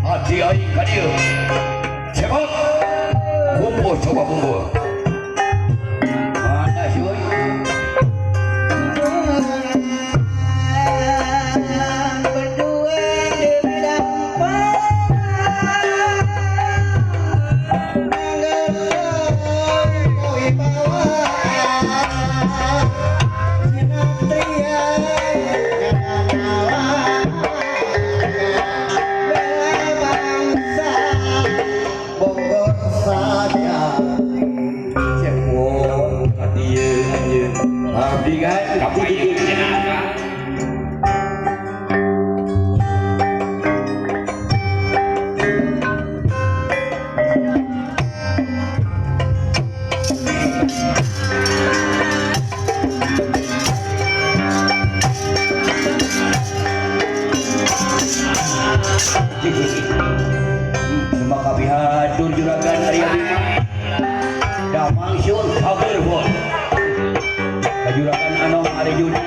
Hati aing ka dieu. Cepot. Kumpul coba kumpul. Mana sih euy? Berdua di bidang Cepot ka dieu anjeun. Abdi kan Kapayun cenah. Semua kapihatur juragan ari abdi mah. Damang siun kager pun. Kajuragan anom ari juna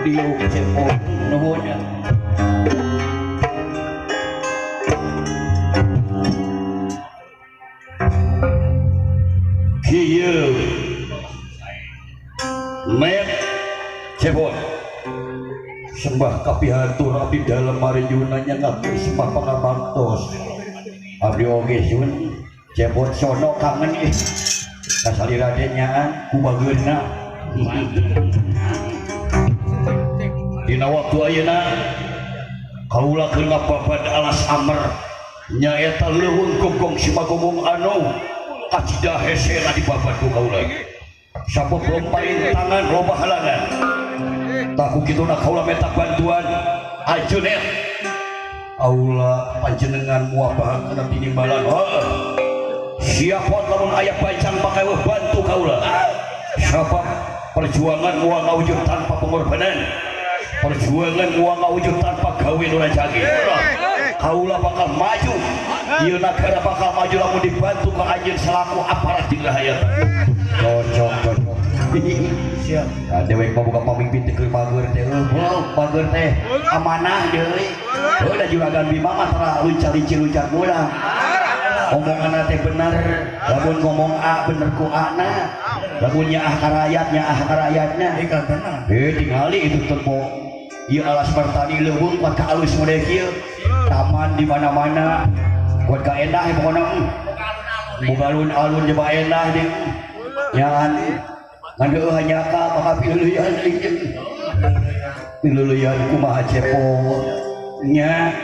diuk cepot nuhun. Kieu Mek cepot sembah kapihatur abdi dalem marijunanya ngabdi sembah pangabaktos abdi oge sun cepot sono kangen ih kasalira teh nyaan ku bageurna dina waktu ayeuna kaula keur ngapapad alas amer nyaeta leuweung gogong Simagomong anu kacida hesena dibabad ku kaula sabab lompain tangan loba halangan taku kituna kaula meta bantuan ajeun aula panjenengan muapahan kana tinimbalan heuh siapa lamun aya bancang bakal bantu kaula sabab perjuangan moal ngawujud tanpa pengorbanan perjuangan moal ngawujud tanpa gawe nu rancage kaula bakal maju ieu nagara bakal maju lamun dibantu ka anjeun selaku aparat jeung rahayatan cocok cocok Siap. Nah, dewek mah buka pamimpin teh keur mager teh heuh mager teh amanah deui heuh da juragan Bima mah tara luncar-lincir bola omonganna teh bener lamun ngomong A bener ku A na lamun nyaah ka rakyat nyaah ka rakyatna Ikan bener. Tingali itu tempo ieu alas martani leuweung kuat ka alus model kieu taman di mana-mana kuat ka endah pokona boga alun-alun jaba endah deui nyaan ngan heueuh hanyaka maka pileuleuyan pileuleuyan kumaha cepot nya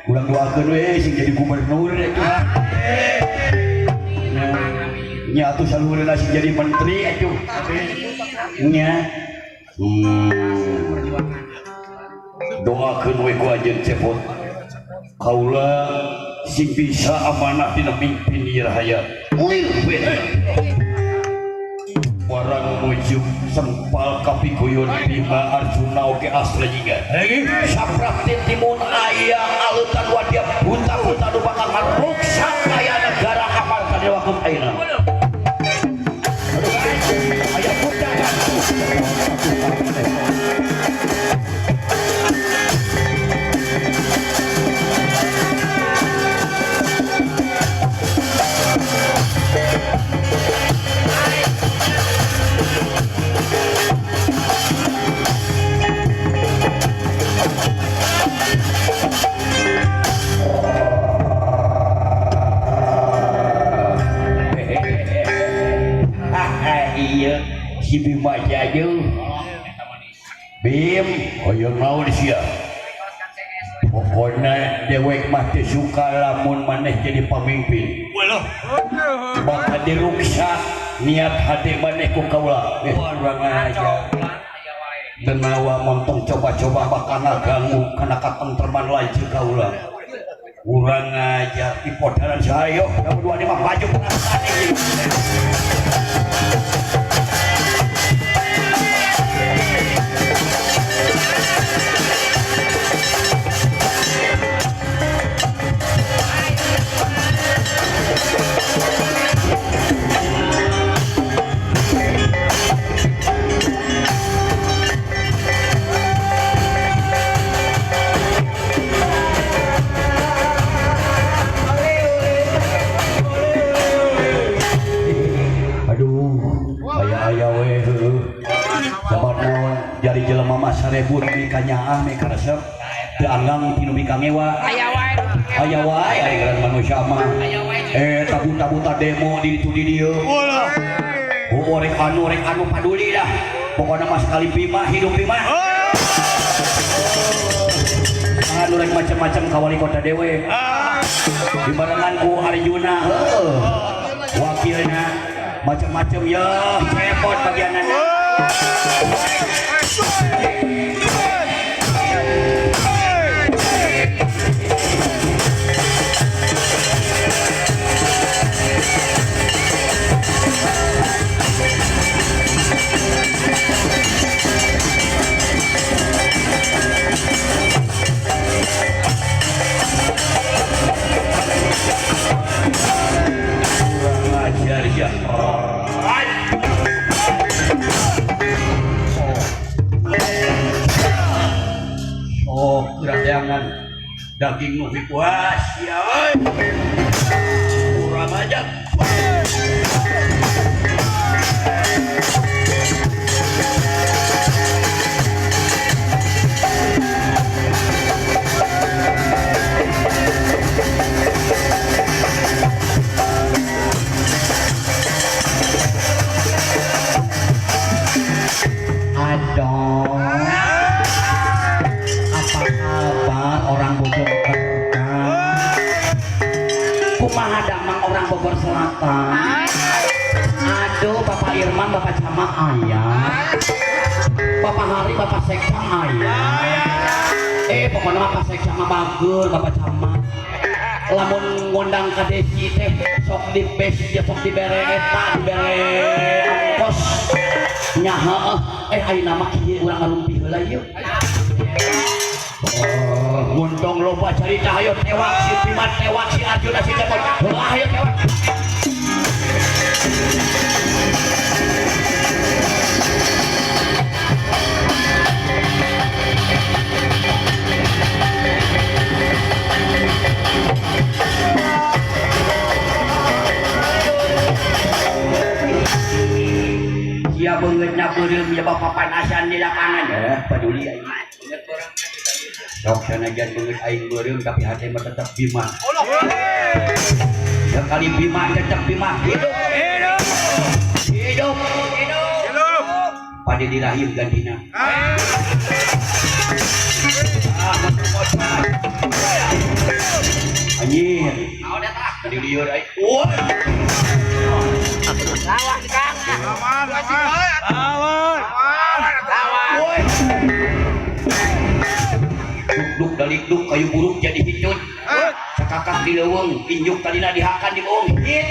urang doakeun we sing jadi gubernur atuh nya atuh saluhurna sing jadi menteri atuh nya doakeun we ku anjeun cepot kaula sing bisa amanah dina mimpin ieu rahayat lir we warang mujub sempal kapiguyon Bima Arjuna oge Astra jingga saprapti timun aya aleutan wadia buta-buta nu bakal ngaruksak aya negara amarta dewa kum ayeuna aya buta si Bima jaju Bim hoyong naon sia pokona dewek mah teu suka lamun maneh jadi pamimpin bakal diruksak niat hati maneh ku kaula urang aja denawa montong coba-coba bakal ngaganggu kana katentreman lanceuk kaula urang aja di podaran sahayo kamu dua mah maju pengasan 1000 nu kanyaah meh karesep teu anggang ti nu mikangewa. Aya wae. Aya wae ari ngaran manusia mah. Tabuta-buta demo di ditu di dieu. Oh rek anu paduli dah. Pokona mah sekali Bima hidup Bima. Anu rek macam-macam ka wali kota dewe. Dibarengan ku Arjuna heuh. Wakilna macam-macam ya cepot bagianana. Kurang ajar ya. Oh, keradangan daging nu puas ya euy. Kurang ajar. Aduh, apa kabar orang Bogor Kerta? Kumaha damang orang Bogor Selatan? Aduh, Bapak Irman, Bapak Camat ayah, Bapak Hari, Bapak Sekda ayah. Pokoknya Bapak Sekda mah bagus, Bapak Camat. Lamun ngundang ka desi teh sok di bes, ya sok dibere eta, dibere ongkos. Nya heueuh, ayeuna mah kieu urang ngarumpi heula ieu. Oh, nguntong loba carita hayo tewak si Bima, tewak si Arjuna si Cepot. Heuh hayo tewak. Sia beungeutna beureum ya bapak panasan di lapangan. Peduli aing. Sok sanajan beungeut aing beureum tapi hate mah tetep Bima. Sekali Bima tetep Bima. Hidup. Hidup. Hidup. Pade di rahim gantina. Anjir. Tadi lieur aing. Woi. Lawan Kang. Lawan, lawan. Lawan. Woi. Duk dalik duk kayu buruk jadi hitut. Cakakak di leuweung, injuk tadina dihakan di bohong. Hit.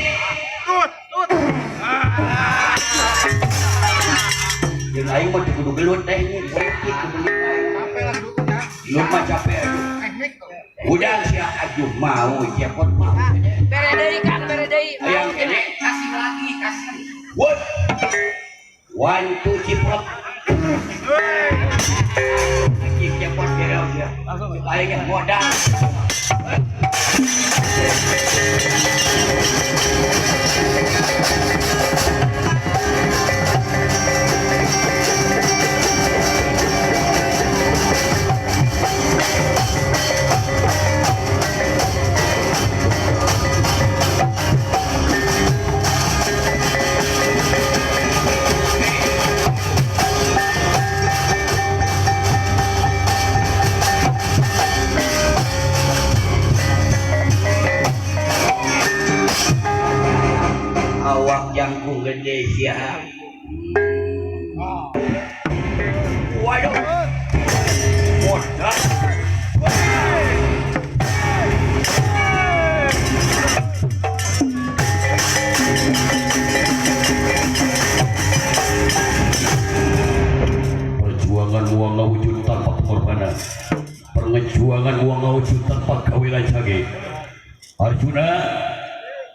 Tut, tut. Jeung aing mah kudu gelut teh politik kudu gelut aing. Capek lah duknya. Lu mah capek aduh. Udah sia aduh mau cepot mau. Bere deui Kang, bere deui. Hayang kene kasih lagi, kasih. What? 1 2 ciprot. Anjing cepot gerau sia. Aing ge modal. Awak jangkung gede sia. Waduh. Modal. Perjuangan uang ngawujud tanpa pengorbanan. Perjuangan uang ngawujud tanpa gawe lagi. Arjuna,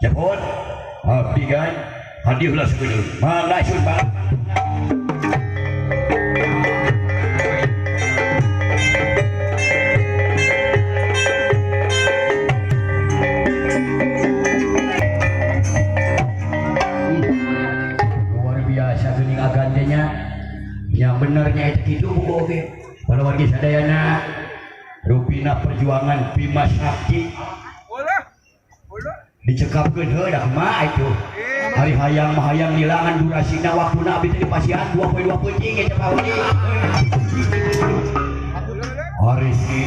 Cepot, abdi kan, hadiahlah sebenarnya. Mangga sun bang. Luar biasa geuning agandenya. Yang benernya itu kitu buku oge. wargi sadayana rupina perjuangan Bima Sakti dicekapkeun heuh da kumaha itu hari hayang mah hayang nilangan durasina waktuna abdi teh dipasihan 2.2 peuting eta Pak Udi. Hari si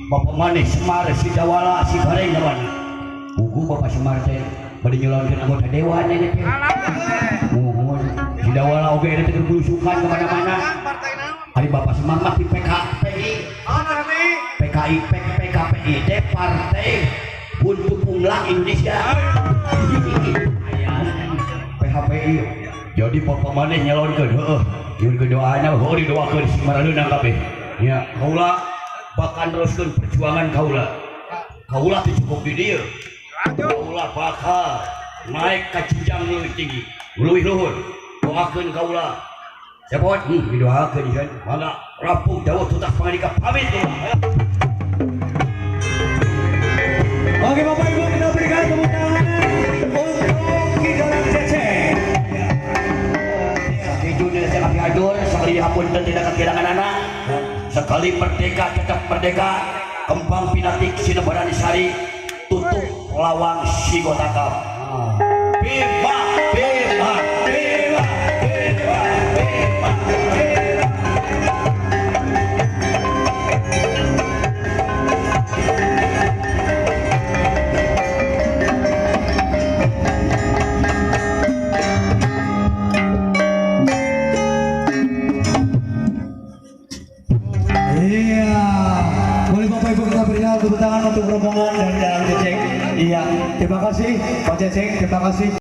Bapak Manis Semar si Dawala si Gareng kawan. Buku Bapak Semar teh bade nyalonkeun anggota dewan ini teh. Muhun si Dawala oge ini teh belusukan ke mana-mana. Hari Bapak Semar mah di PKPI. PKI PKPI teh Partai Buntu Punglang Indonesia. PHPI. Jadi Bapak Manis nyalonkeun heueuh. Nyuhunkeun doana heueuh didoakeun si maraleunang kabeh. Ya, kaula bakal neruskeun perjuangan kaula. Kaula teu cukup di dieu. Kaula bakal naik ka jenjang leuwih tinggi, leuwih luhur. Doakeun kaula. Cepot, didoakeun ieu. Mangga rapuh dawuh tutas pangandika pamit. Oke Bapak Ibu, kita berikan tepuk tangan untuk Ki Dalang Cecep. Sakijuna sakali adur, sakali hapunten tidak kehilangan anak. Sekali merdeka tetap merdeka, kembang pinatik sinebaran sari, tutup lawang sigotakap. Bima, bima, bima, bima, bima, bima. Iya, boleh Bapak Ibu kita berikan tepuk tangan untuk rombongan dan Dalang Cecep. Iya, terima kasih Pak Cecep, terima kasih.